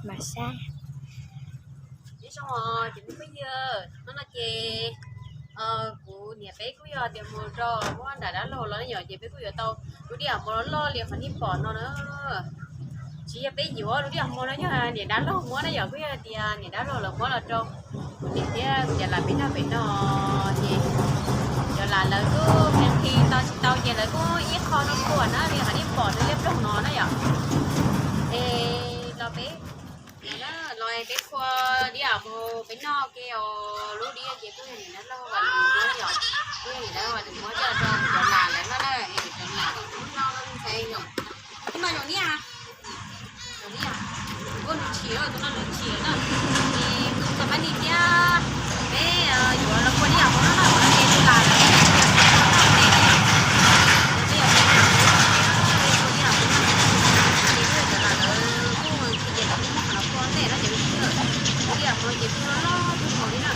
Mas sab. Nyob zoo os cov me phooj ywg, hnub no ces kuv niam peb kuj yog tias mus rau muab nram dab laug los ne yom, ces peb kuj yuav tau lub dib am mov loj li qhov nej pom no na. Tsis yog peb yuav lub dib am mov no, yog niam dab laug muab na yom, kuj yog tias niam dab laug lawv muab los rau kuv niam thiab kuv cov lam peb noj pem no. Ces cov lam lawv kuj nqhis nqhis tau tsis tau ces lawv kuj ib qho rau kuam na li qhov nej pom rau liab ploog no na yom. Es los peb, los peb khuav dib am mov peb noj ke os. Lub dib ces kuj yog niam dab laug Vam Lwm muab yom, kuj yog niam dab laug Vam Lwm muab coj rau cov lam lawv noj na, cov lam noj ntxhais yom. Ib no zoo niaj, zoo niaj, kuj nws chim, tus no nws chim na. Ces kuv tau pab ni thiab peb yuav los khuav dib am mov noj na, ces tus lam lawv kuj yog tias khuav noj ntej na yom. Ces peb yuav khuav dib am mov noj, ces kuj yog cov lam lawv kuj tsis tias lawv kuj muab qhov no khuav ntej no ces kuj yog khuav dib am mov ces kuj loj loj kawg nkaus li na.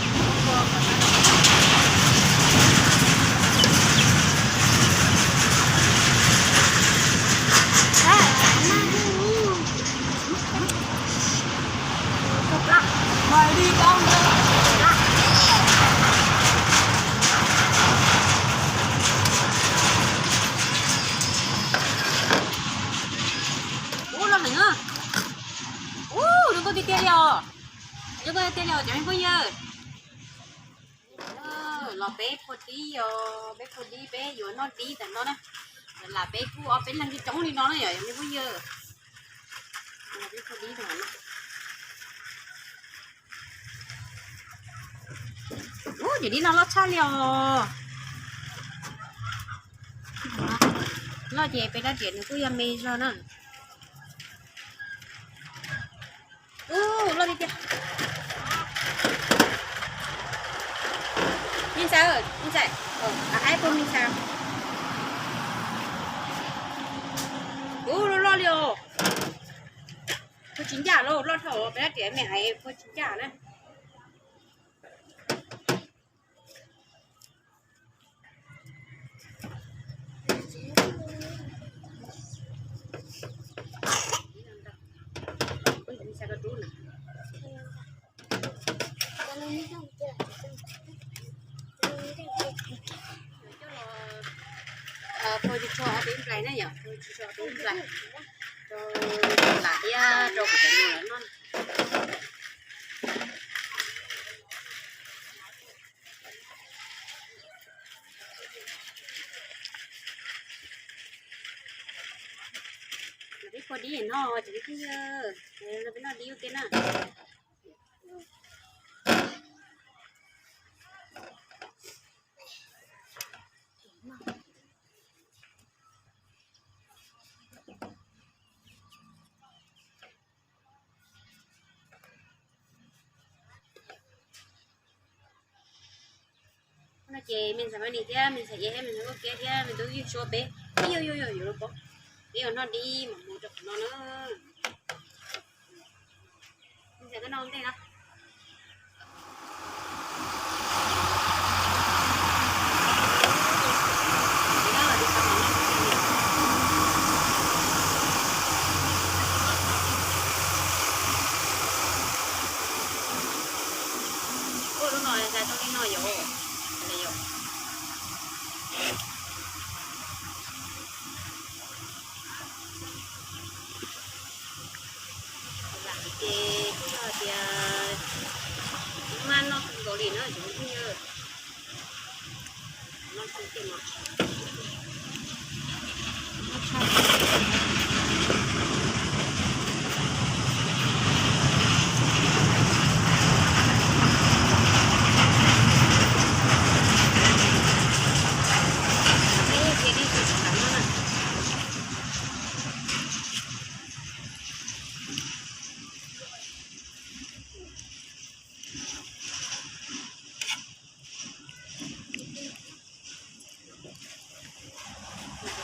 Ub, loj heev na. Ub, zoo nkauj tiag tiag li os. Zoo nkauj tiag tiag li os cov me phooj ywg. Los peb khuav dib os, peb khuav dib, peb yuav noj dib ntawm no na. Lam peb kuj ob peb leeg coob coob li no na yom, cov me phooj ywg. Peb khuav dib ntawm no. Ub, cov dib no loj tshaj li os. Loj ces peb rab riam nws kuj yog me zog na. Ub, loj tiag tiag. Me ntxhais, me ntxhais, aib puag me ntxhais. Ub, loj loj li os. Puag tsis ncaj lauj, loj dhau peb rab riam me hais puag tsis ncaj na. Puag tsis tshua ob peb nplais na yom, puag tsis tshua ob peb nplais rau lam thiab rau kuv cov nus lawv noj. Peb khuav dib no ces peb, peb noj dib ua ke na. No ces me ntxhais Mab Nis thiab me ntxhais Iab thiab me ntxhais Nkauj Kiab thiab me tub Yeej Suab peb, ib yog yog yog yuav lub pob, peb yuav noj dib mam mus rau qhov no na. Me ntxhais koj noj ntej no. Ua lub no zais tau li no yom, yom. Lam ces kuj yog tias maj noj kawg nkaus li na cov phooj ywg.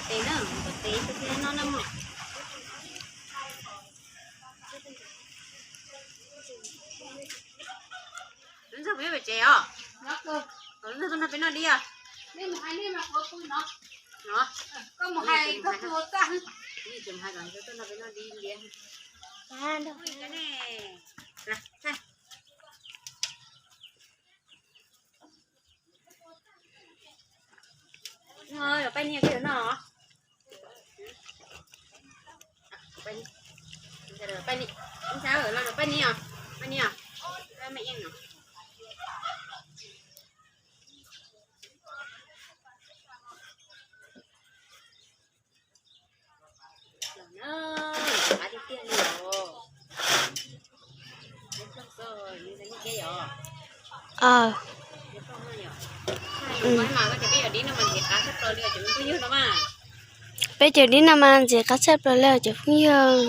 Tes na, tes no na mog. Ntxawg peb pem tsev os. Ntxawg tuaj nrog peb noj dib os. Ntxawg hais kom Ntxawg tuaj nrog peb noj dib liab. Peb cov dib no mas ntxim qab tshaj plaws li cov phooj ywg.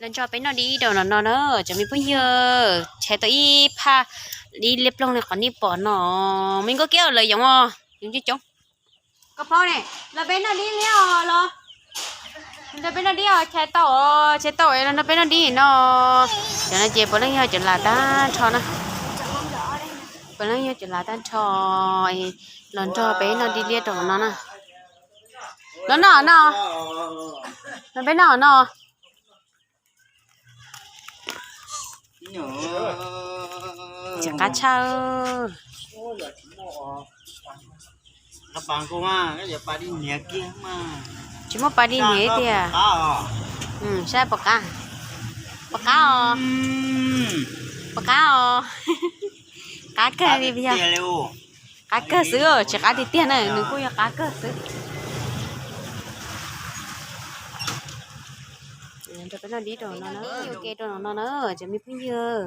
Los nrog peb noj dib rau no no na, cov me phooj ywg, tshaib tau ib phaj dib liab ploog li qhov nej pom no, me nkauj kiab lawv yoov os, yoov coob coob. Koj paub ne, los peb noj dib liab os los. Nrog peb noj dib os, tshaib tau os, tshaib tau es los nrog peb noj dib no. Cov no ces puav leej yog cov lav tag nrho na. Puav leej yog cov lav tag nrho, los nrog peb noj dib liab rau no na. Los noj no, los peb noj no. Tsis qab tshaj. Tsis muaj pas dib hniav tiag. Saib puas qab, puas qab os, puas qab os. Qab kawg li, qab kawg xwb, tsis qab tiag tiag na, nws kuj yog qab kawg xwb. Nrog peb noj dib rau no na, ua ke rau no na, cov me phooj ywg.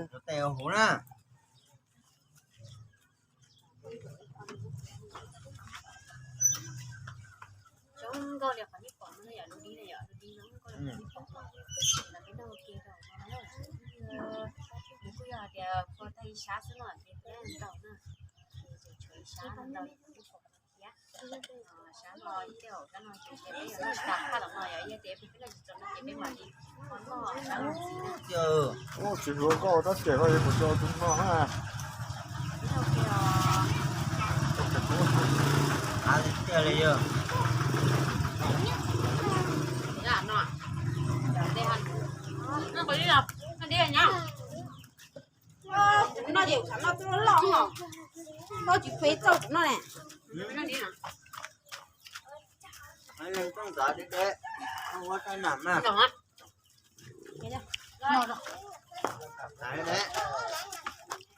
Tsis yuav koj ua tab tseem koj yuav kuv coj tus noj na. Noj ces kuv xav noj tub loj os, noj tsis phem txauj kuv noj ne.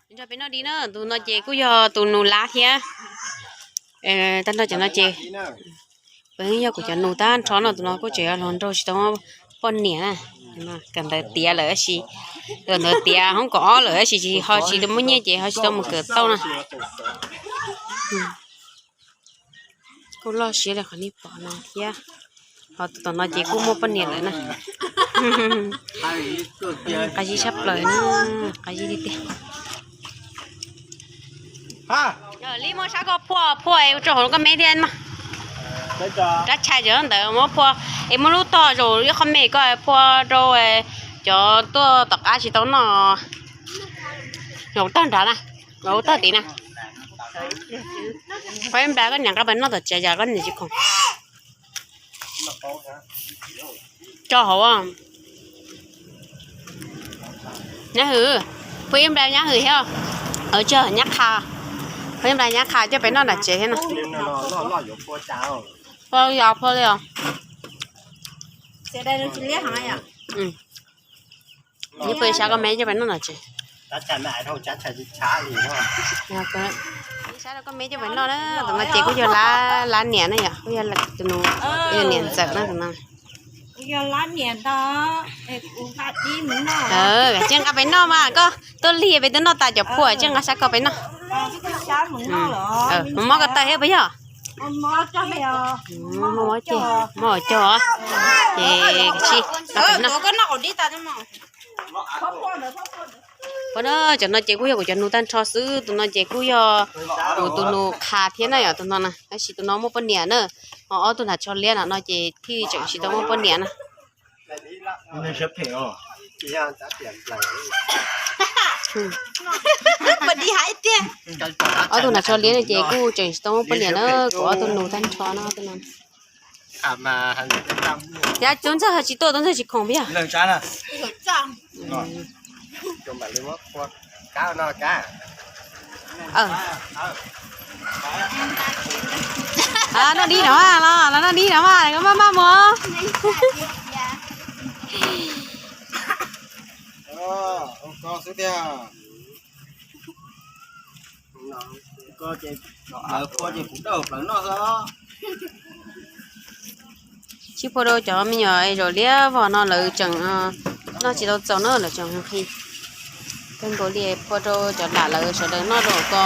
Nrog peb noj dib na, tus no ces kuj yog tus nus lab thiab. Tag nrho cov no ces puav leej yog kuv cov nus tag nrho no, tus no kuj tseem los nrog tsis tau poj niam na. Kawm ntawv tiav lawm tab sis, kawm ntawv tiav hoob kaum ob lawm tab sis ho tsis tau muaj nyiaj ces ho tsis tau mus kawm tau na. Kuj loj siab li qhov nej pom no thiab. Ho tus tom no ces kuj muaj poj niam lawm na. Qab zib tshaj plaws na, qab zib tiag tiag. Li muab sab koj phua phua rau hauv koj me thiab mas. Rab tshais cov ntawd muab phua es muab lub tog zaum ib qho me koj phua rau cov tuaj tom qab tsis tau noj. Zaum tog nrad na, zaum tog tid na. Phob ib nplas koj niam nqa pais noj tom tsev yam koj niam tsis khoom. Tso hauv. Nyab hwm, phob ib nplas nyab hwm thiab. Tso nyab qha, phob ib nplas nyab qha coj pais noj tom tsev thiab no. Phua yos phua li os. Ib pab sab koj me coj pais noj tom tsev. Ib sab rau koj me coj pais noj na, tom no ces kuj yog lab niam na yom, kuj yog tus nus, yog niam ntxawm na tus no. Kav tsij nqa pais noj mas koj tuaj lig peb twb noj tas cov phua, kav tsij nqa sab koj pais noj. Mus mob ko taw thiab puas yog? Mob cog, ces kav tsij nqa pais noj. Ua na, cov no ces kuj yog kuv cov nus tag nrho xwb, tus no ces kuj yog kuv tus nus qha thiab na yom, tus no na, tab sis tus no muaj poj niam na, ho ob tug hnav tsho liab no no ces thiaj tseem tsis tau muaj poj niam na. Ob tug hnav tsho liab no ces kuj tseem tsis tau muaj poj niam na, kuv ob tug nus tag nrho no. Thiab Tub Ntxawg ho tsis tuaj, Tub Ntxawg tsis khoom yog. Noj dib no mas los, los noj dib no mas, maj maj mus. Tsis phua rau cov me nyuam zaum liab vog no lawv tseem noj tsis tau txaus na, lawv tseem nqhis. Kawg nkaus li phua rau cov lam lawv sawv daws noj rau ko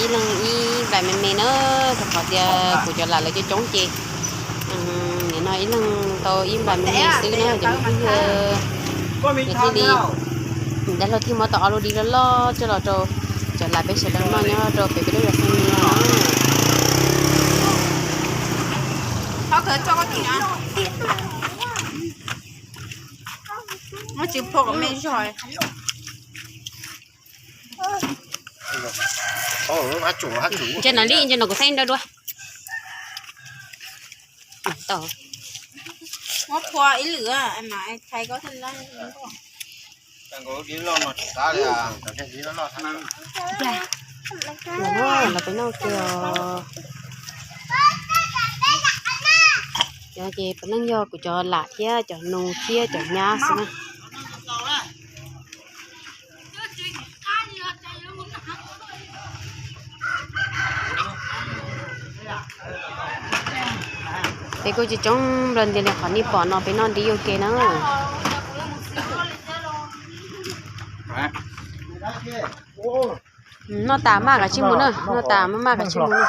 ib leeg ib nplais me me na, rau qhov tias kuv cov lam lawv coob coob ces nim no ib leeg tau ib nplais me me xwb na, cov me phooj ywg. Ces thiaj li dab laug thiaj muab tau ob lub dib loj loj coj los rau cov lam peb sawv daws noj nyob rau pem peb lub zos Xeev Lis no. Ntsia no li, ntsia no kuv thaij nrau dua. Los peb noj kiag os. Cov ces puav leej yog kuv cov lam thiab cov nus thiab cov nyab xwb na. Peb kuj tsis coob nplawg ntiag li qhov nej pom no, peb noj dib ua ke na. Noj tas maj kav tsij mus na, noj tas maj maj kav tsij mus na.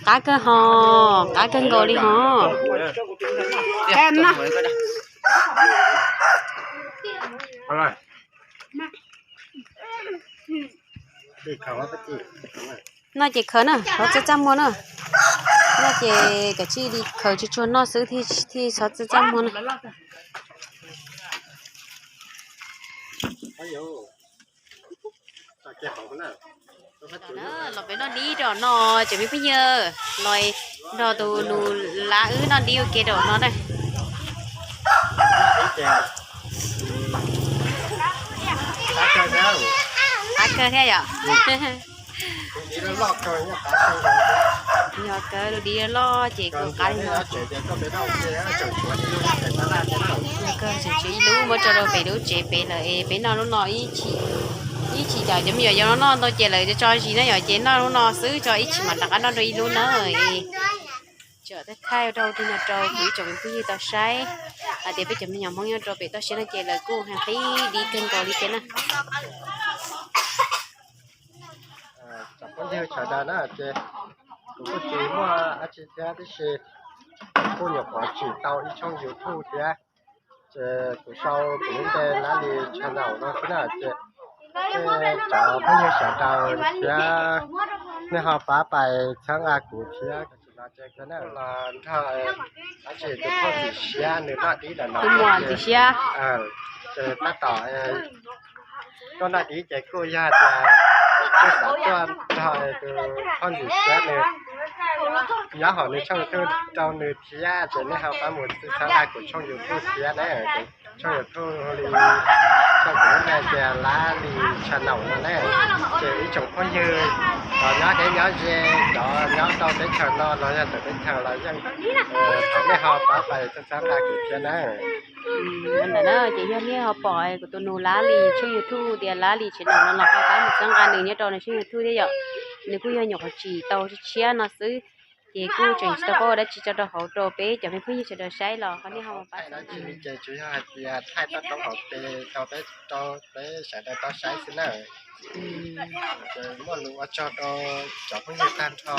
Qab kawg ho, qab kawg nkaus li ho. Noj ces khaws na, xov txaj txaj muag na. Noj ces kav tsij li khaws tsuag tsuag noj xwb thiaj xov txaj txaj muag na. Los peb noj dib rau no, cov me phooj ywg, los nrog tus nus lab wb noj dib ua ke rau no na. Qab kawg thiab yom. Yog kawg, lub dib loj ces kuj qab li no. Yog kawg, tseem tshuav ib lub muab tso rau pem lub tsev pem lawm es peb noj lub no ib chim. Ib chim cas cov me nyuam yaus no noj ntau ces lawv tso zis na yom, ces noj lub no xwb, tso ib chim mam rov qab noj dua ib lub na. Tseem thaij rau tus no rau kuv ib tsoom me phooj ywg tau saib hais tias peb cov me nyuam Hmoob nyob rau pem toj siab no ces lawv kuj nqhis dib kawg nkaus li thiab na. Cov phooj ywg sawv daws na, ces kuv kuj tsis muaj dab tsi thiab, tiam sis kuv kuj nyuam qhuav tsim tau ib tshooj YouTube thiab, ces kuv sau kuv lub npe Lab Lis channel no xwb na, ces cov phooj ywg sawv daws thiab nej ho pab pais txhawb nqa kuv thiab. Los nrog dab tsi tus phooj ywg Ntxwm Siab nws noj dib ntawm no, Ntxwm Siab, ces tab tom tuaj noj dib ces kuj yog tias kuj xav tuaj nrog tus phooj Ntxwm Siab nws nyob hauv nws tshooj YouTube rau nws thiab, ces nej ho pab mus txhawb nqa kuv tshooj YouTube thiab na. Tshooj YouTube li, tshooj kuv lub npe tias Lab Lis channel no na. Ces ib tsoom phooj ywg cov nyob deb nyob ze, cov nyob rau teb chaws no los yog txawv teb chaws los yeej thov nej ho pab pais txhawb nqa kuv thiab na. Ntawm na ces yog nej ho pom kuv tus nus Lab Lis tshooj YouTube tias Lab Lis channel no los ho pab mus txhawb nqa nws nyob rau nws tshooj YouTube thiab yom. Nws kuj yog nyuam qhuav tsim tau tshiab tshiab no xwb, ces kuj tseem tsis tau paub ua dab tsi tso rau hauv rau peb cov me phooj ywg sawv daws saib los ho nej ho mus pab txhawb nqa nws. Ces tsuas yog hais tias thaij toj roob hauv pes rau peb, rau peb sawv daws tau saib xwb na. Ces muaj lus ua tsaug rau cov phooj ywg tag nrho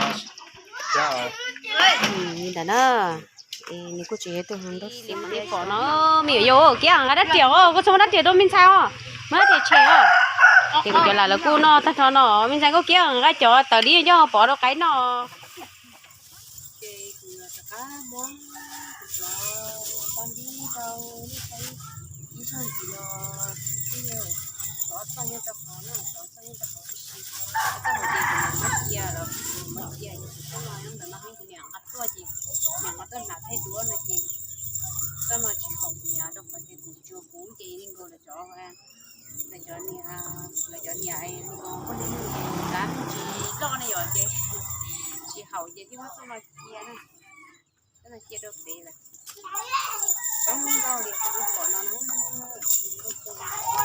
thiab os. Li ntawd na. Es nws kuj tseem yog ib tug hluas nraug xwb. Pom no, me nyuam yaus, kiab nqa rab riam os, koj txhob muab rab riam rau me ntxhais os, muab rab riam tshem os. Ces kuv cov lam lawv kuj noj tag nrho no, me ntxhais nkauj kiab nqa cov taws dib ncauj pov rau qaib noj. Ces kuv yuav rov qab muab kuv cov tau dib rau nej saib ib zaug ntxiv os. Kuv twb yog cov txoj nyob rau qhov no, cov txoj nyob rau qhov tib si, txoj hauv ces kuv niam muab cia los, kuv niam muab cia ces kuv tuaj no nyob ntawm no, kuv niam nqa tuaj ces niam nqa tuaj hnav thaij duab no ces txoj no tsis haum kuv niam rau qhov tias kuv tsuas kuv ces li nkaus lawv cov, lawv cov niam, lawv cov niam li nkaus poj niam ces lab tsis loj ne yom ces tsis haum ces thiaj muab txoj no cia na. Txoj no cia rau pem lawm. Coob nkauj li qhov nej pom no na. Nkauj kawg nkaus na. Nkauj kawg siab.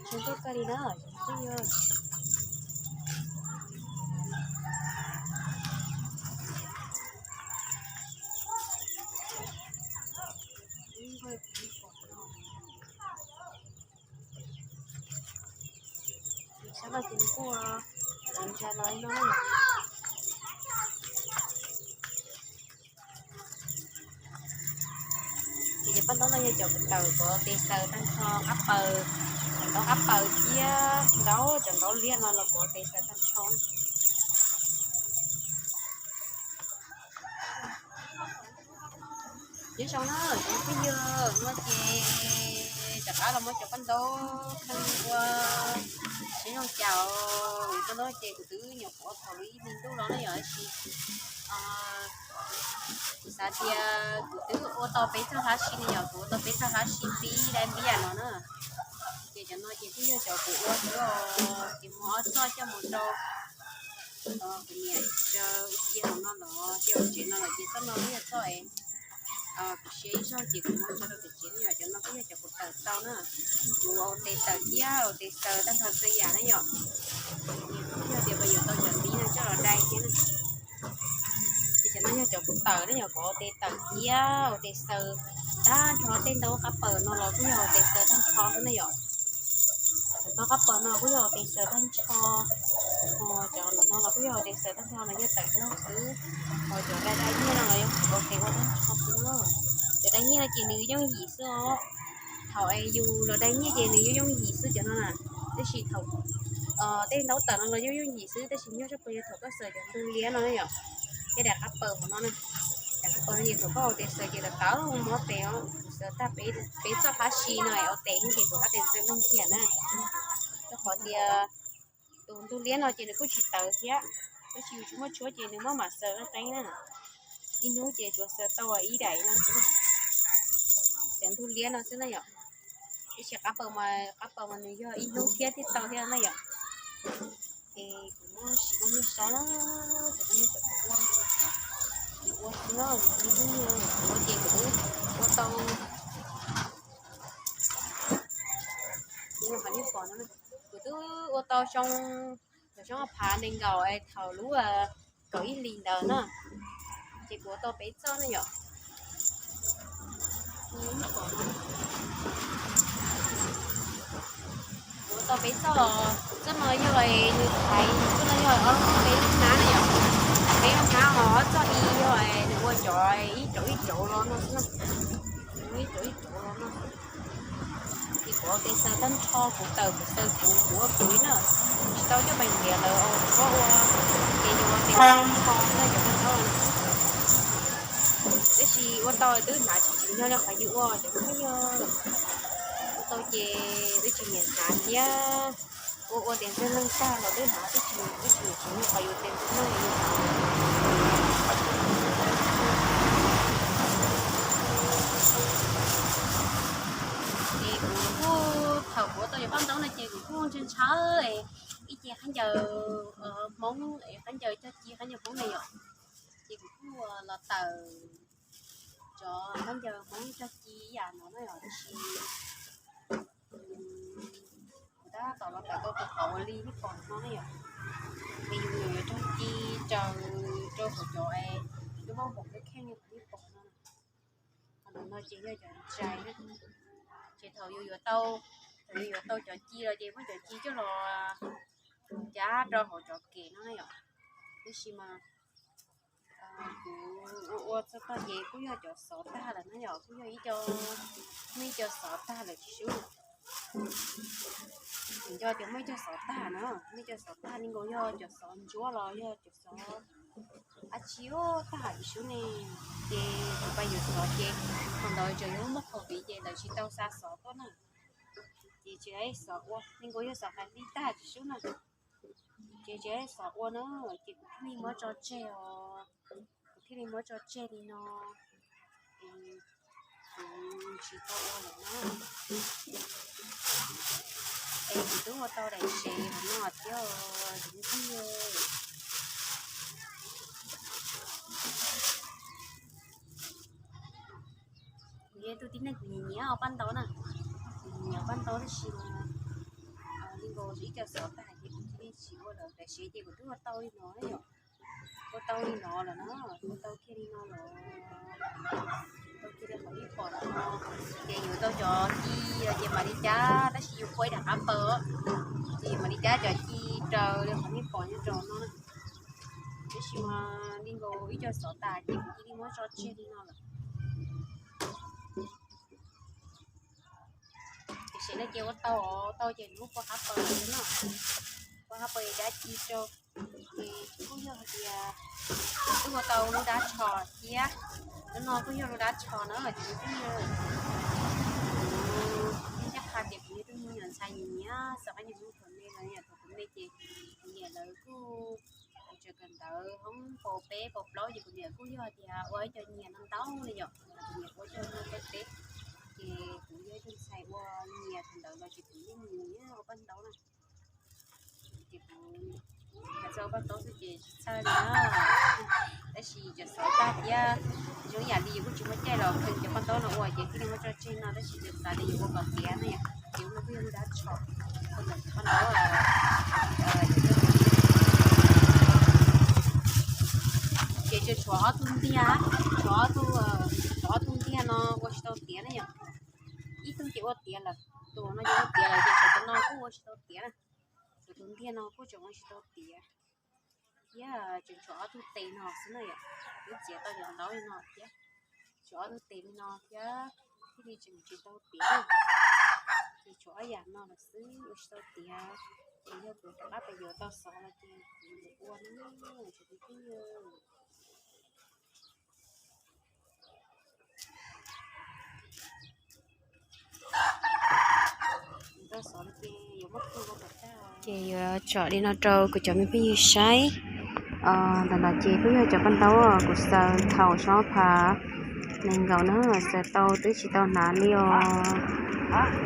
Tsis tuaj kawg li na, tsis tuaj. Sab no ces nws kuj ntsa los no. Ces cov paj ntaub no yog cov kuv tawm kuv ua tes xaws tag nrho qab paws, cov ntaub qab paws thiab ntaub, cov ntaub liab no los kuv ua tes xaws tag nrho. Nyob zoo na cov phooj ywg, no ces rov qab los muab cov paj ntaub kheej ua siab zoo cas. Paj ntaub ces kuv twb nyuam qhuav thaum ib hlis ntuj los na yom, tab sis kuv xav tias kuv twb ua tau peb txoj hlab si no yom, kuv ua tau peb txoj hlab si pib dai npiab no na. Ces cov no ces twb yog cov kuv ua xwb os, ces muag ob txoj coj mus rau kuv niam ua cia hauv no los cia hauv tsev no los ces txoj no twb yog txoj es kuv siab ib zaug ces kuv muab tso rau tom tsev no yom. Cov no twb yog cov kuv tawm tau na, kuv ua tes tawm thiab ua tes xaws tag nrho txhua yam na yom. Yog tias kuv yuav tau cov ntiv no coj los dai thiab na. Ces cov no yog cov kuv tawm na yom, kuv ua tes tawm thiab ua tes xaws tag nrho. Tej ntaub qab paws no los kuj yog ua tes xaws tag nrho xwb na yom. Cov ntaub qab paws no kuj yog ua tes xaws tag nrho. Cov no los kuj yog ua tes xaws tag nrho, no yog tawm laug xwb. Ho cov dai dai nyiaj no los yog kuv ua tes ua tag nrho xwb na. Cov dai nyiaj no ces nws yooj yim xwb os. Thaum es yus los dai nyiaj ces nws yooj yooj yim xwb cov no na. Tab sis thaum tej ntaub tawm no los yooj yooj yim xwb, tab sis nyob tshaj plaws yog thaum koj xaws cov ntug liab no na yom. Thiab daim qab paws hauv no na, daim qab paws no ces thaum koj ua tes xaws ces lawv tawm mob tes os. Kuv xaws tag peb txoj hlab si no es ua tes ces kuv hab tes xaws leej kiag na. Rau qhov tias tus ntug liab no ces nws kuj tsis tawv thiab, tab sis yus tsis muaj tshuab ces nws muab mam xaws qeeb qeeb na. Ib hnub ces tsuas xaws tau ib daim no xwb, cov ntug liab no xwb na yom. Tab sis qab paws mas, qab paws mas nws yog ib hnub thiab thiaj tau thiab na yom. Ces kuv muab sim rau nej saib na, cov phooj ywg, kuv ua xwb na, kuv ua ces kuv ua tau, kuv twb ua tau xyoo, xyoo ob phav nees nkaum thaum lub kaum ib hlis ntawd na, ces kuv ua tau peb txoj na yom. Kuv ua tau peb txoj, txoj no yog nws thaiv, txoj no yog ob peb lub hnab na yom. Peb lub hnab ho ob txoj i yog nws ua cov ib rauv ib rauv los no xwb na. Ib rauv ib rauv los no. Ces kuv ua tes xaws tag nrho, kuv tawm kuv xaws kuv, kuv ua kuv li na. Tsis tau coj pais ntiav lawv, kuv ua, ces yus ua tes xaws tag nrho na cov paj ntaub. Tab sis ua tau twb hnav tsis tsim nyog li qhov yus ua cov phooj ywg. Ua tau ces twb tsis nyiam hnav thiab. Ua ua tes ntseg neeg tag los twb hnav, twb tsis, twb tsis nyiam tsim nyog qhov yus tes ntseg neeg li. Ces kuv kuj thaum kuv ua tau cov paj ntaub no ces kuv kuj ntshaw ntshaw, ib Ci khaub ncaws Hmoob, khaub ncaws cog ci khaub ncaws Hmoob na yom. Ces kuv kuj los tawm cov khaub ncaws Hmoob cog ci ib yam no na yom, tab sis kuv tab tom los tawm tau tus qauv li nej pom no na yom. Ces yus yuav cog ci raws rau hauv cov lub voj mom kheej kheej li nej pom no. Qhov no ces yog cov ntsais na. Ces thaum yus yuav tau, thaum yus yuav tau cov ci los ces muab cov ci coj los cab rau hauv cov kem no na yom. Tab sis mas kuv ua ua txog tag ces kuj yog cov xov tag lawm na yom, kuj yog ib co, muaj ib co xov tag lawm tsis sub. Kuv nco tias muaj ib co xov tag na, muaj ib co xov tag li nkaus yog cov xov ntsuab los yog cov xov dab tsi tag tsis sub ne. Ces kuv pais yuav xov ces thaum ntawd tseem yuav muaj covid ces lawv tsis tau xa xov tuaj na. Ces tsis xov ua li nkaus yog xov qab li tag tsis sub na. Ces tsis xov ua na, ces kuv thiaj li muab tso tseg os. Kuv thiaj li muab tso tseg li no. Kuv tsis tau ua lawm na. Es kuv twb ua tau daim sev hauv no thiab os. Kuv yog tus tib neeg kuv nyiam nyiam paj ntaub na. Kuv nyiam nyiam paj ntaub tab sis li nkaus ib co xov tag ces kuv thiaj li tsis ua lawm. Daim sev ces kuv twb ua tau li no yom. Ua tau li no lawm na, ua tau kiag li no lawm. Tau kiag li qhov nej pom no. Ces yuav tau cov ci los ces mam li cab, tab sis yus qhuav ib daim qab paws, ces mam li cab cov ci raws li qhov nej pom nyob rau no na. Tab sis mas li nkaus ib co xov tas ces kuv cia li muab tso tseg li no lawm. Tiam sis no ces ua tau, tau ces nws kuj pua qab paws no, pua qab paws cab ci rau. Ces kuj yog hais tias kuj ua tau lub dab tsho thiab. Lub no kuj yog lub dab tsho na, ces kuj yog ncaj qha tias kuv yog tus me nyuam ntxhais nyiam nyiam xav qab nyiam hnub thaum me los yog thaum kuv me ces kuv niam lawv kuj tseem kawm ntawv hoob paus peb paus plaub ces kuv niam kuj yog hais tias ua ib co nyias no ntau li yom, kuv niam ua coj ua peb peb, ces kuv yog ib tug ntxhais ua nyias thaum ntawd los ces kuv yeej nyiam nyiam ua paj ntaub na. Ces kuv hais txog paj ntaub xwb ces tsis txhawj li na. Tab sis cov xov tag thiab zoo ib yam li yus kuj tsis muaj caij los kheej cov paj ntaub no ua ces thiaj li muab tso tseg no, tab sis txawm xav li yus ua kom tiav na yom, ces ua no kuj yog lub dab tsho, ua ntawm cov paj ntaub. Ces tsuas tshuav ob tug ntiag, tshuav ob tug, tshuav ob tug ntiag no ua tsis tau tiav na yom. Ib tug ces ua tiav lawm, tus no ces ua tiav lawm ces tshuav tus no kuj ua tsis tau tiav na. Tshuav tus ntiag no kuj tseem ua tsis tau tiav thiab, tseem tshuav ob tug tes no xwb na yom. Twb txiav tau cov ntaub li no thiab, tshuav ob tug tes li no thiab, thiaj li tseem tsis tau tiav. Ces tshuav ob yam no lawm xwb ua tsis tau tiav. Ces yog kuv rov qab pem yuav tau xov los ces kuv yuav ua na, tsoom phooj ywg. Ces yuav tsom li no rau kuv cov me phooj ywg saib. Ntawm no ces kuj yog cov paj ntaub kuv xaws thaum xyoo ob phav nees nkaum na, xaws tau twb tsis tau hnav li os.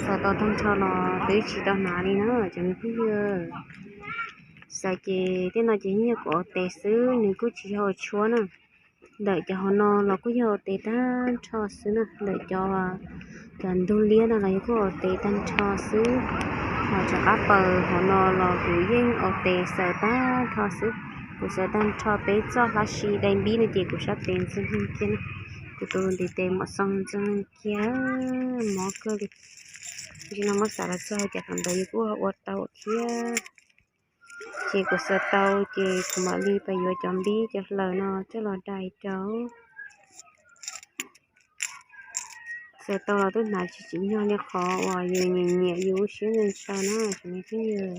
Xaws tau tag nrho los twb tsis tau hnav li na cov me phooj ywg. Xaws ces tej no ces yeej yog kuv ua tes xwb, nws kuj tsis yog ua tshuab na. Ntawm cov hauv no los kuj yog ua tes tag nrho xwb na, ntawm cov, cov ntug liab no los yog kuj ua tes tag nrho xwb. Ho cov qab paws hauv no los kuv yeej ua tes xaws tag nrho xwb. Kuv xaws tag nrho peb txoj hlab si dai npib no ces kuv sab tes ntxwg nug kiag na. Kuv tus ntiv tes mom xoo ntxwg nug kiag, mob kawg li. Tab sis no muab xav los txog cov qhov ntawd yus kuj ua tau thiab. Ces kuv xaws tau ces kuv mam li pais yuav cov npib cov hlaws no coj los dai rau. Xaws tau los twb hnav tsis tsim nyog li qhov uas yus nyiam nyiam yus lub siab ntshaw ntshaw na cov me phooj ywg.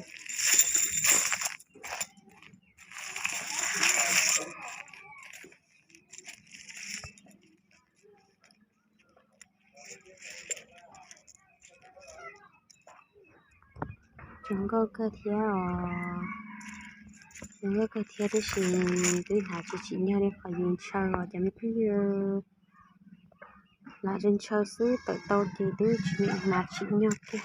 Zoo nkauj kawg thiab os. Zoo nkauj kawg thiab tab sis twb hnav tsis tsim nyog li qhov yus ntshaw os cov me phooj ywg. Hnav ntshaw xwb tawm tau ces twb tsis hnav tsim nyog kiag.